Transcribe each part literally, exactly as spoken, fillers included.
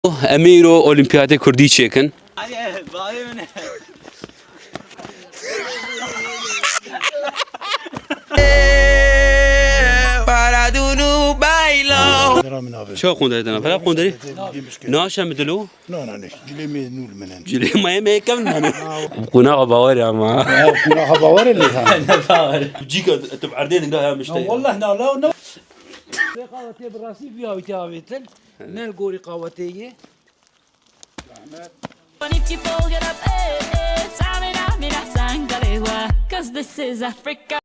Em ê îro Olimpiyatê Kurdî çêkin. Para dunu bailo. Çawa qonderê te ne? Pera qonderê? Naşe mi dilo? No, no, ne. Cilê me nû li min in. Cilê me, me kevn mane. Qonaxa bawer ama. Ya, qonaxa bawer lê ha. Ne bawer. Cîka tu erdê dinga ya mişte. Wallah na la no. Qawetê bi rastî viya wî te avêtin. Ne li gorî qawetê ye. If you fold it up, eh, eh, tamina, mina, sangalewa, 'cause this is Africa.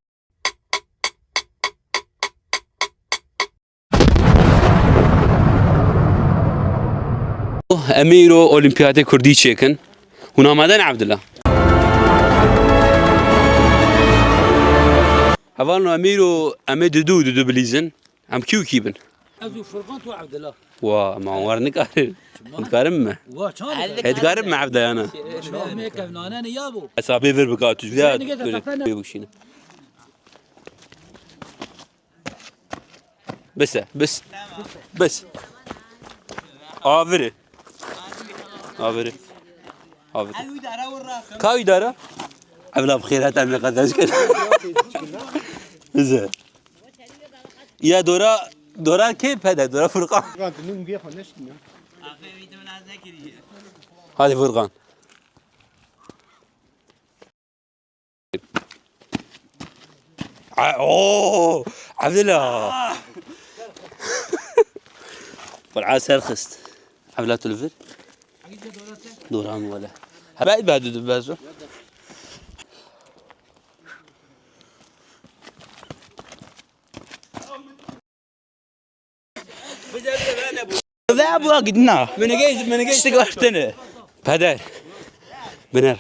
Em ê îro Olimpiyatê Kurdî çêkin. Hûn amade ne, Evdila? Hevalno, em ê îro em ê didu didu bilîzin. Em kî û kî bin? Ez û Furqan, tu Evdila. Wa, ma war nikarin. Nikarim mi? Wa, çan. He, dikarim mi Evda yana? Çan me kevnane ne ya bu? Hesabê vir bika, tu jüda. Nige te tefene. Bê bikşîne. Bise, bis. Bis. Aviri. Aviri. Aviri. Ka idare? Evla bi xêr heta me qezenç kir. Bize. Ya dora, dora kê pede, dora Furqan. Furqan, tu nû gê xwe neştin ya. Hadi Furqan. A-, oo, Evdila. Qur'a ser xist. Evdila tu li vir. Doran wele. Hebe, hebe, hebe, hebe. Ve bu gidina. Min nigê, min nigê. Tiştek wertene. Peder. Biner.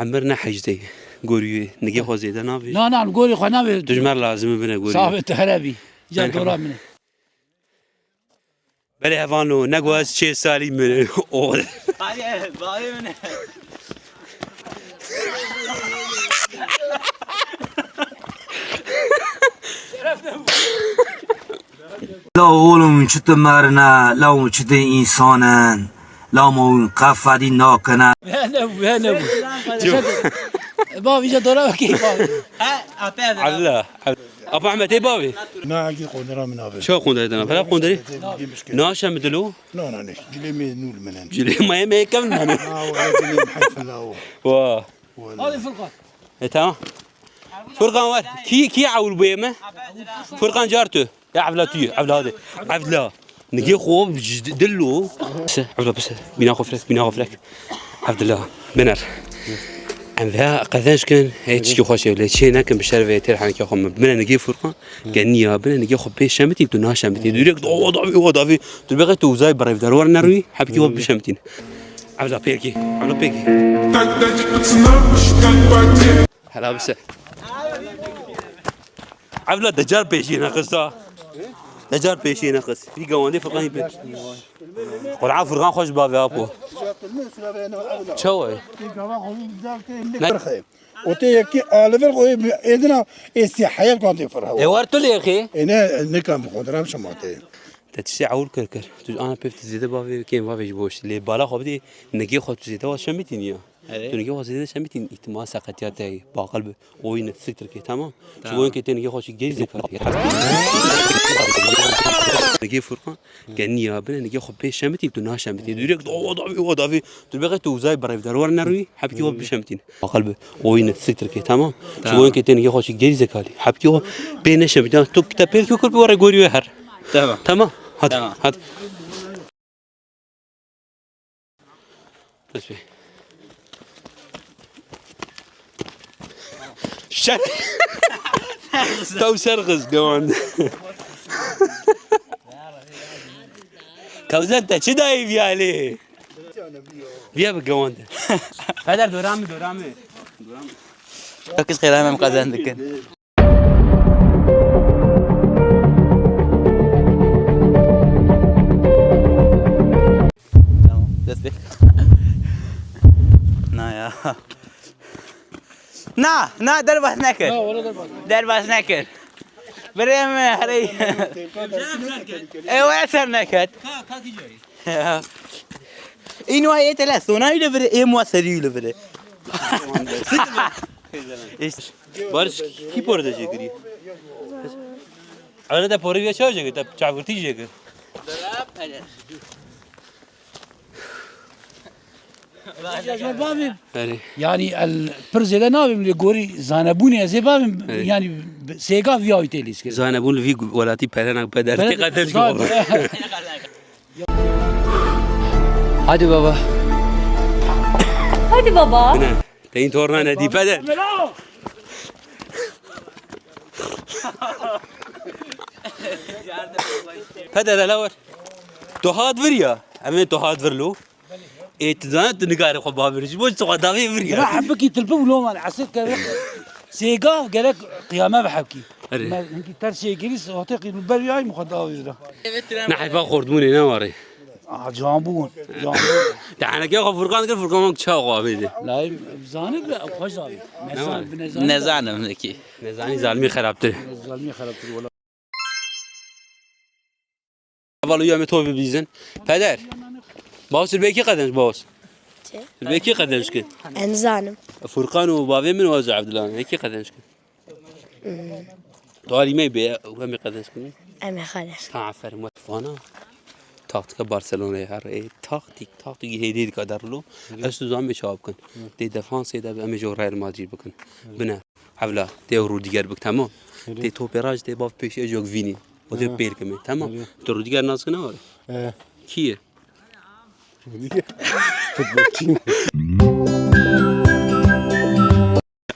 Emir ne hecdê. Gorî nigê xwe zêde navê. Na, na, gorî xwe navê. Tu ji me lazim bine gorî. Saxbe tu herebî. Ya dora min. Belê hevano, ne ku ez çê salî min. O. Hadi, bavê min. La oğlum, çi tu merine, la hûn çi tê însan in, la ma hûn qefedî nakine. Wê ne bû, wê ne bû. Bavî, ca dora wekî bavî. He, apê. Evla, Evla. Apa Ahmet, ê bavê? Na, egî qondera min abi. Çawa qonderê te ne? Pera qonderê? Naşe mi dilo? No, no, ne. Cilê me nû li min in. Cilê me, me kevn mane. Na, wala cilê heyf la o. Wa. Hadi Furkan. E, tamam. Furkan var. Kî, kî ewil bûye me? Furkan car tu. Ya Evla tu ye, Evla hadi. Evla. Nigê xwe ji dil lo. Bise, Evla bise. Bîna xwe firek, bîna xwe firek. Evdila, biner. Em vê qezenç kin, hey çikî xweş ew lê çê nekin bi şervê têr henekê xwe min. Bine nigê Furqan, geniya, bine nigê xwe pê şemitî, tu naşemitî. Direkt o davî, o davî. Tu bêxe tu uzay berevdar war nerûyî, hepkî xwe bişemitîn. Evla pêkî, Evla pêkî. Hela bise. Evla decar pêşî neqis ha. Decar pêşî neqis. Vî gawandê Furqanî pê. Qur'an Furqan xweş bavê apo. Çawa ye? O tê yekî alivir o êdina êsî heyet kan tê firhe. E war tu lêxê? E ne, ne kan bi xwe diram şema tê. Te tiştê ewil kir kir. Tu ana pêv tu zêde bavê kêm bavê ji boş. Lê bala xwe bidê, nigê xwe tu zêde wa şemitîn ya. Evet. Tu nigê xwe zêde şemitîn, îhtimal seqetiya te ye. Baqil bi. Oyun siktir ke, tamam. Tamam. Ji oyun ke te nigê xwe çi gel zêde kar. Nigê Furqan, geniya bine, nigê xwe pê şemitîn, tu naşemitîn. Direkt o davî, o davî. Tu bêxe tu uzay berevdar war nerûyî, hepkî xwe bişemitîn. Aqil bi. Oyun siktir ke, tamam. Tamam. Ji oyun ke te nigê xwe çi gel zekalî. Hepkî xwe pê neşemitîn. Tu te pêl kû kur bi were gorî wê her. Tamam. Tamam. Hadi. Tamam. Hadi. Dest pê. Şer. Taw ser xiz gawand. Kawzen te çi dayî viya lê? Viya bi gawand. Peder dora min, dora min. Dora min. Kis xêra me em qezendikin. Tamam, dest pê. Na ya. Na, na, derbas nekir. Na, wala derbas. Derbas nekir. Birê min, herê. E, wala ser neket. Ka, ka kî carî? Îno ê tele sona wî li vir ê, ê muwa serî wî li vir ê. Barış, kî por de jê kirî? Öyle de porî ve çaw jê kir, te çavgirtî jê kir. Bavê. Erê. Yanî el pir zêde nabim lê gorî zanebûnê ez ê bavim, erê, yanî sêgav viya wî tê lîskir. Zanebûn li vî welatî perenak peder tê qedenc. Hadi baba. Hadi baba. Ne? Te în torna ne dî peder. Peder hele wer. Tu hat vir ya. Em ê tu hat vir lo. Ê, tu zanî tu nikarî xwe bavêrî. Ji bo çi xwe davê vir ya. Ra hebikî tilpim û loman esir keve. Sêgav gerek qiyame bi hebkî. Erê. Me hinkî tersê kirî, wextê qî ber yay mi xwe davê vira. Ne heyfa xortbûnê ne warê. Ah, can bûn. Can bûn. Te henekê xwe Furkan kir, Furkan çawa xwe avê de. Layim, zanî bi xwe zavê. Ne var? Nezanim, bi nezanim. Nezanim ki. Nezanî zalimî xerabtir. Zalimî xerabtir wala. Heval û ya me to bibîzin. Peder. Baos, tu bi kî qedenc, Baos? Çi? Tu bi kî qedenc kir? Ez nizanim. Furkan û bavê min û ez Evdilan. Bi kî qedenc kir? Hmm. Tu alî me bê, em ê qedenc kirin? Em ê qedenc. Ha, aferin. Vana. Taktika Barcelona'yê her. E, taktik, taktik hêdî dika derlo. Hı. Ez tu zan bê çawa bikin. Hı. Tê defansê de em ê jo Real Madrid bikin. Hı. Bine. Evla, tê ew Rudiger bik, tamam. Erê. Tê topê raj, tê bav pêşiye jok vînî. O tê, ha, pêr kime, tamam. Erê. Tu Rudiger nas kine were? Ee. Kî ye? Rudiger. Futbolçî.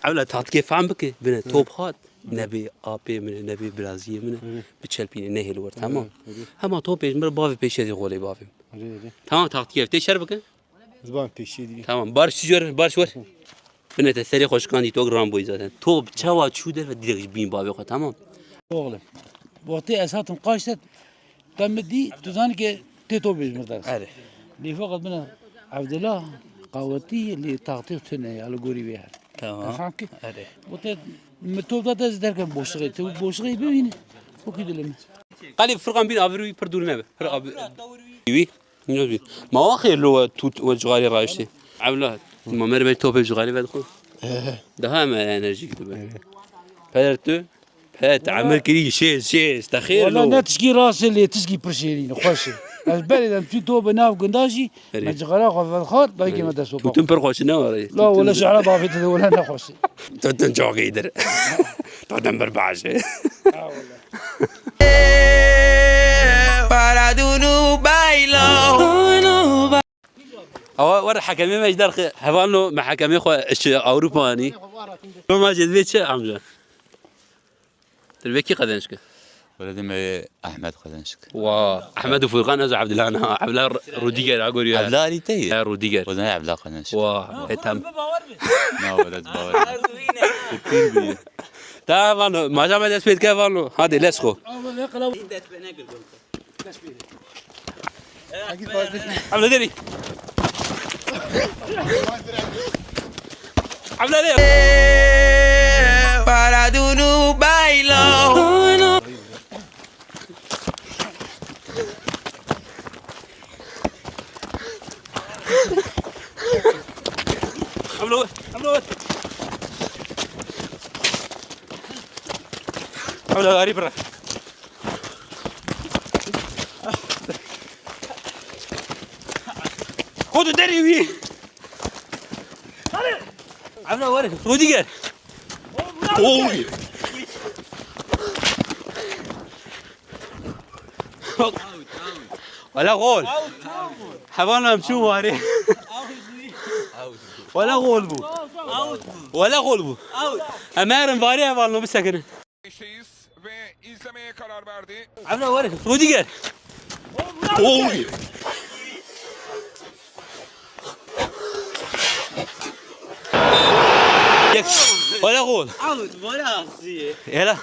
Evla, taktikê fehm bike, bine, erê, top hat. Nebê apê min, nebê biraziyê min. Erê. Biçelpîne, nehêl wer, tamam. Erê, erê. Hema topê ji min re bavê pêşiye dê xolê bavê. Erê, erê. Tamam, taktikê tê şer bike. Ziban pêşiye dî. Tamam, Barış, çi jor, Barış wer. Bine te serê xwe şikandî, tu wek Ramboyî zaten. Top çawa çû derve direkt ji bîn bavê xwe, tamam. Oğlum, wextê ez hatim qaştet, te min dî, tu zanî ke tê topê ji min derx. Erê. Lê feqet bine Evdila qawetî lê taxtê tune ya li gorî wê her. Tamam. Em fam ki? Erê. Wextê min top da te ez derkem boşluğê, tu boşluğê bibîne. Wekî dilê min. Qalê Furkan bîn avirûyî pir dûr nebe. Pir avi-, wî. Ne bileyim. Ma wa xêr lo we tu we cixarê raştê. Evla, ma mer ber topê cixarê vedixwe. Daha me enerjik dibe. Peder tu, peder te emir kirî şêz, şêz, te xêr lo. Wala ne tişkî rast e, lê tişkî pir şêrîn e, xweş e. Ez berê dem tu to bi nav gunda jî, erê, me cixara xwe vedixwar, dayikê me dest xwe. Tutun pir xweş e, ne were. La wala şehra bavê te de wala ne xweş e. Tutun çok iyidir. Tutun bir baş e. Ha wala. Para dunu bailo. Awa, were hekemê me ji derxê hevalno me hekemê xwe ji Ewropa anî. Roma jê divê çi amca? Tu divê kî qezenc ki? Wele dê me Ahmed qezenc ki. Wa, Ahmed û Furkan ez Evdilan ha. Evla Rudiger ha goriya. Evla alî te ye? He, Rudiger. O zaman Evla qezenc ki. Wa, he tam. Na wele bawer. Pir bî. Tamam, vano. Maja me dest pê dike vano. Hadi, let's go. Evla derî. Evla derî. Para dunu bailo. Evla, evla. Evla, garî bira. Xwe tu derê wî. Evra were. Rudiger. Oy. Wala gol. Hevan em çû warê. Wala gol bû. Wala gol bû. Em herin varê hevalno bisekinin. Beşteyiz ve izlemeye karar verdi. Evra were. Rudiger. Oy. Wala gol. Out, wala axsiye. Ela.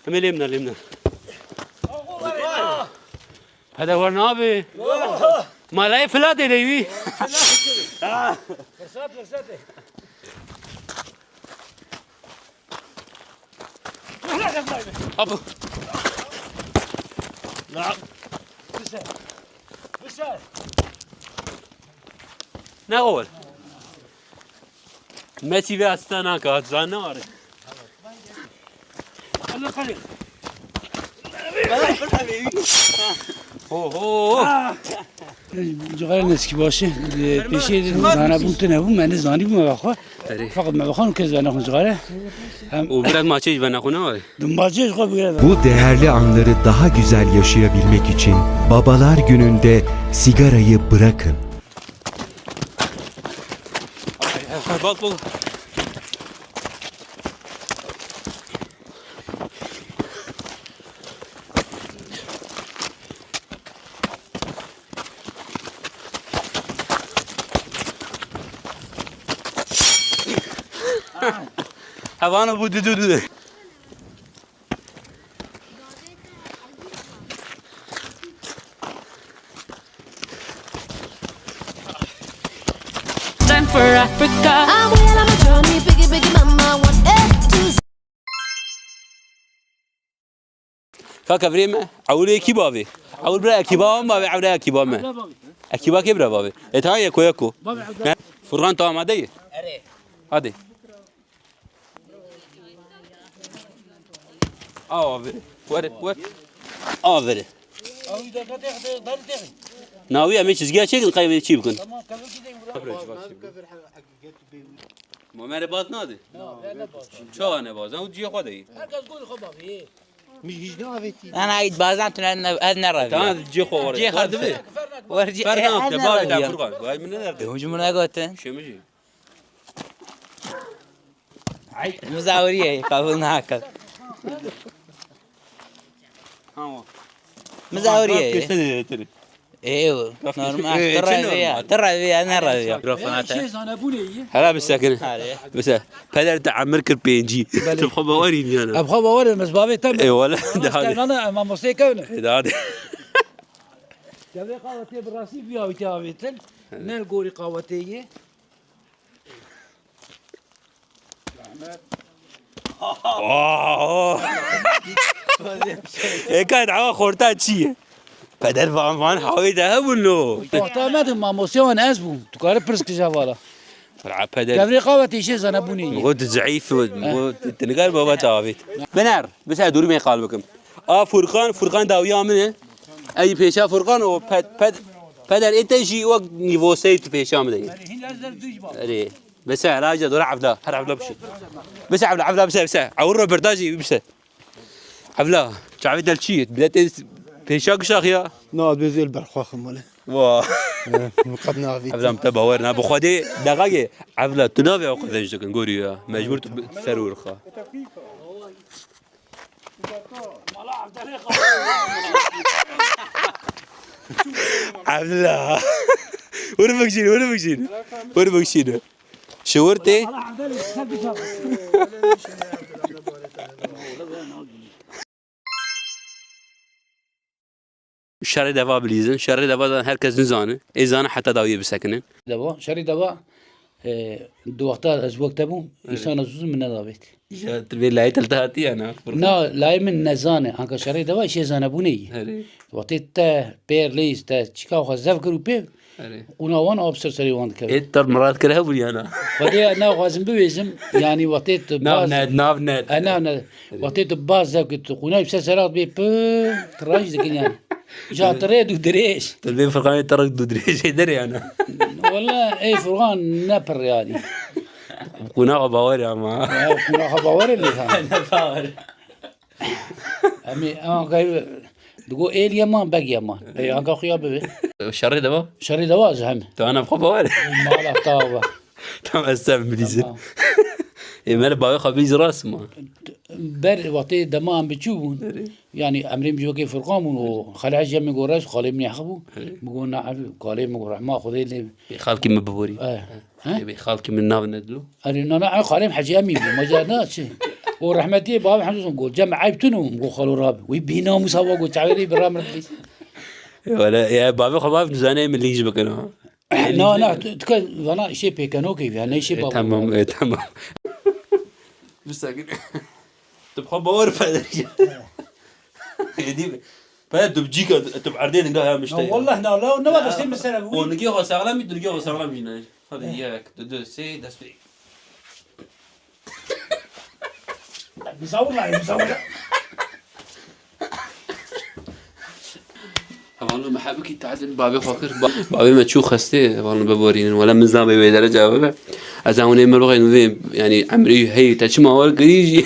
Em ê lê min a, lê min a. Hede wer nabe. Malayê filatê de wî. Fırsat, fırsat. Apo. La. Biser. Biser. Ne ol? Mesî ve hasta naka, zan ne var? Ho, ho. Cixare neskî baş e. Pêşê de zanebûn tune bû, me nizanî bû me vexwe. Erê. Feqet me vexwe kes venaxwe cixare. Hem û biraz maçê ji venaxwe ne var? Di maçê ji xwe bigire. Bu değerli anları daha güzel yaşayabilmek için Babalar Günü'nde sigarayı bırakın. Bak, bak. Hevano bu düdü düdü. Time for Africa. I'm well on my journey, biggie, biggie, mama, one A to Z. Kaka virê me, ewlê kî bavê? Ewl bira ekîba wan bavê, ewlê ekîba me. Ekîba kê bira bavê? E, tamam, yeko yeko. Ne? Furkan, tu amade yî? Hadi. Awa vere. Were, were. Awa vere. Nawî em ê çizgiya çêkin, qey vê çî bikin. Ma me re baz nade. Çawa ne baz? Ew cihê xwe de yî. Ana, ait bazan tu ne, ne, ez ne ravi. Tamam, cihê xwe were. Cihê xwe dibe. Wer cihê, Fer ne ez yaptı? ne Bavê ravi te ya. Furkan. Vay, min ne derdi? Hûn ji min negotin. Şemijî. Mizawirî ye, qebûl nakin. Ha, o. Mizawirî ye. Keste de yeter. Ê, o. Rafik, normal. Ê, tu çi revî ya, normal? Tu revî ya, ne revî ya. Mikrofona te. Hela bisekin. Hadi. Bise. Peder te emir kir pêncî. Belê. Tu xwe bawerî niyana. Em xwe bawer in, ez bavê te me. Ê, wala. Wala de hadi. Kenana, em mamosteyê kevin. Ê, de hadi. Devê qawetê bi rastî vî avîtê avêtin. Ne li gorî qawetê yê. Êka dawa xorta çi ye? Peder van, van hawê de hebûn lo. Wexta me de mamosteya wan ez bûm. Tu kare pirs kija vala. Ra peder. Kevrê qawetê şê zanebûnê. Go tu zeîf, go tu nigar baba te avêt. Biner, mesela dûrî me qal bikim. A Furkan, Furkan dawiya min e. Ey pêşa Furkan o ped, ped, peder ê te jî wek nîvoseyî tu pêşa min de. Erê. Bise, hela ca dora evla. Her evla bişî. Bise evla, evla bise, bise. Ew robertajî bise. Evla, çavê del çi? Biletê pêşa kişax ya. Na, ez bêzê li ber xwe xim wele. Wa. Eh, min qet navît. Evla, min te bawer na. Bi Xwedê deqakê. Evla, tu navê ew qezenc dikin, gorî ya. Mecbur tu bi-, ser wir xa. Evla. Wir bikşîn, wir bikşîn. Wir bikşîn. Şiwir tê. Şerê deva bilîzin. Şerê deva zan her kes nizane. Ê zane heta dawiyê bisekinin. Deva, şerê deva, e, di wexta ez wek te bûm, Evet. însana zûzin min nedavêt. Ya, tu vê layê te li te hatiye, na? Na, layê min nezane. Anka şerê deva, şê zanebûnê yî. Erê. Wextê te pêr lêz, te çika xwe zev kir û pê, Erê. Qûna wan av ser serê wan dikeve. Ê, te mirad kir hebû ya na? Xwedê naxwazim bibêjim, yanî wextê tu Nav baz net, nav net. E, nav net. Wextê tu baz zevkî tu qûnayî ser sera bê pi, tiraj dikin yanî. Ja tirê dû dirêj. Tu bê Furkanê tirek dû dirêjê derê ya na? Wala, ey Furkan ne pir yanî. Qûna xwe bawer ama. Ya, qûna xwe bawer e lê ha. Ne bawer. Em ê, em anka digo êl yeman, beg yeman. Ê, anka xuya bibe. Şerê deva? Şerê deva ji hem. Tu ana xwe bawer. Mala ta ba. Tam ez sen bilîzin. Tamam. Ê, me li bavê xwe bilîz rast ma. Ber wextê dema em biçû bûn. Erê. Yanî emrê min ji wekê Furqan bûn û Xalê Hecî min got rast, xalê min yahî bû. Erê. Min got na, kalê min got rehma Xwedê lê. Ê, xalkî min biborî. Eh. He? Ê, bê xalkî min nav nedilo. Erê, na, na, ew xalê min Hecî Emîn bû, meca na çi? O rehmetiyê bavê Hemdûsan got, cem eyb tune bû, got xalo rabe. Wî bî namûs hawa got, çaverê bi ra min bî. Ê, wele, ya, bavê xwe bav nizane min lîj bikin ha. Na, na, tu, tu ke vana işê pêkenokê, ya, ne işê Ê, bavê. Tamam, ê, tamam. Bisakin. Tu bi xwe bawer peder. Êdî, peder tu bi cîka, tu bi erdê dinga ya mişte. Ya, wallah, na, la, ne va destê min ser ev. O nigê xwe saxlam bî, tu nigê xwe saxlam jî ne. Hadi yek, du, du, sê, dest pê. Misafir la, misafir. Hevalno me hebikî tazin bavê xwe kir. Ba- Bavê me çû xestê, hevalno biborînin. Wele min zam bê wê derece bibe. Ez ewnê miroxên vê, yanî emrî hey, te çima wer kirî jî.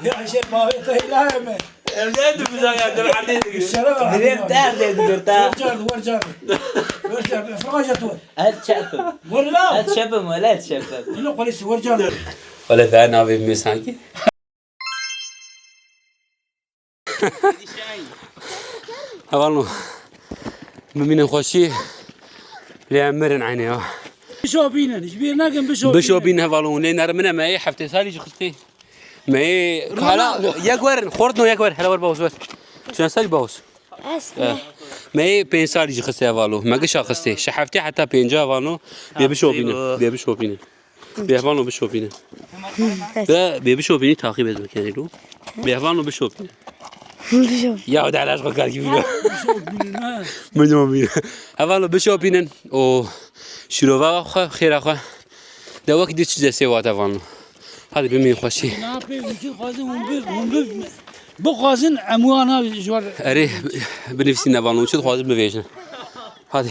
Ya şey bavê te hêla me. Evde tu biza ya, tu erdê digir. Şeref. Dilê te erdê digir te. Wer car, wer car. Wer car. Fraja tu. Ez çepim. Wer la. Ez çepim wele ez çepim. Ino polisi wer car. Wele te navê min sanki. Hevalno. Bimînin xweşî. Lê em mirin eynê ya. Bişopînin. Ji bîr nekin bişopînin. Bişopîn hevalno. Lê nermine me ê heftê salî jî xistî. Me ê kala yek werin. Xortno yek wer. Hele wer bawz wer. Çend salî bawz? Ez Eh. Me ê pênc salî jî xistê hevalno. Me gişa xistê. Ji heftê heta pênca hevalno. Bê bişopînin. Bê bişopînin. Bê hevalno bişopînin. De bê bişopînî taqîb ez bikenê lo. Bê hevalno bişopînin. Ya de elaş xwe kar kî bîne. Bişopînin. Hevalno bişopînin. O şîrova xwe, xêra xwe. De wekî dî çi destê wat hevalno. Hadi bimîn xweşî. Ne pê wî ki xwazin hûn bi, hûn bi. Bixwazin em wana ji war. Erê binivîsîne hevalno. Çi dixwazin bivêjin. Hadi.